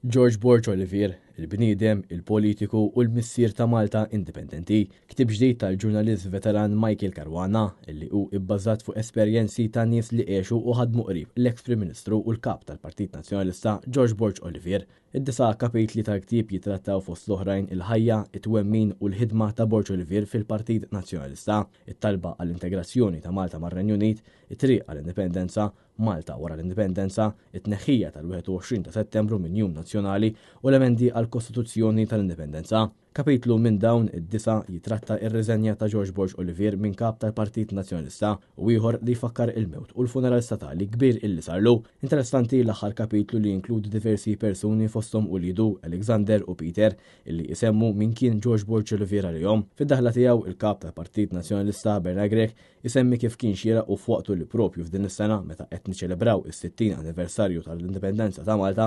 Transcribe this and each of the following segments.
George Borg Olivier, il-bniedem, il-politiku u l-missier ta' Malta Indipendenti, ktieb ġdid tal-ġurnalist veteran Michael Caruana illi hu ibbażat fuq esperjenzi ta' nies li għexu u ħadmu qrib l-eks Prim Ministru u l-Kap tal-Partit Nazzjonalista George Borg Olivier. Id-disa' kapitli tal-ktieb jittrattaw fost l-oħrajn il-ħajja, it-twemmin u l-ħidma ta' Borg Olivier fil-Partit Nazzjonalista, it-talba għall-integrazzjoni ta' Malta mar-Renju Unit, it-triq għall-Indipendenza, Malta wara l-Indipendenza, it-tneħħija tal-21 ta' Settembru minn Jum Nazzjonali u l-emendi għall-Kostituzzjoni tal-Indipendenza. Kapitlu minn dawn id-disa' jitratta r-riżenja ta' George Borg Olivier minn Kap tal-Partit Nazzjonalista u ieħor li jfakkar il-mewt u l-funeral statali kbir illi sarlu. Interessanti l-aħħar kapitlu li jinkludi diversi persuni fosthom uliedu Alexander u Peter illi isemmu min kien George Borg Olivier għalihom. Fid-daħla tiegħu, il-Kap tal-Partit Nazzjonalista Bernard Grech Isemmi kif kien xieraq u f'waqtu li propju f'din is-sena meta qed niċċelebraw is-60 anniversarju tal-Indipendenza ta' Malta,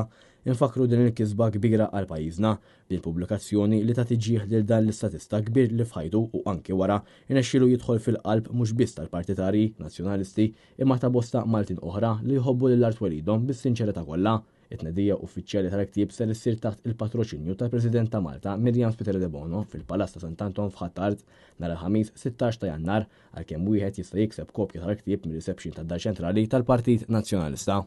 infakkru din il-kisba kbira għal pajjiżna, b'din il-pubblikazzjoni li tagħti ġieħ lil dan l-istatista kbir li f'ħajtu u anki wara rnexxielu jidħol fil-qalb mhux biss tal-partitarji Nazzjonalisti imma ta' bosta Maltin oħra li jħobbu lil art twelidhom bis-sinċerità kollha. It-tnedija uffiċjali tal-ktieb ser issir taħt il-patroċinju tal-President ta' Malta Myriam Spiteri Debono fil-Palazz ta' Sant'Anton f'Ħ'Attard nhar il-Ħamis 16 ta' Jannar, għalkemm wieħed jista' jikseb kopja tal-ktieb mir-reception tad-Dar Ċentrali tal-Partit Nazzjonalista.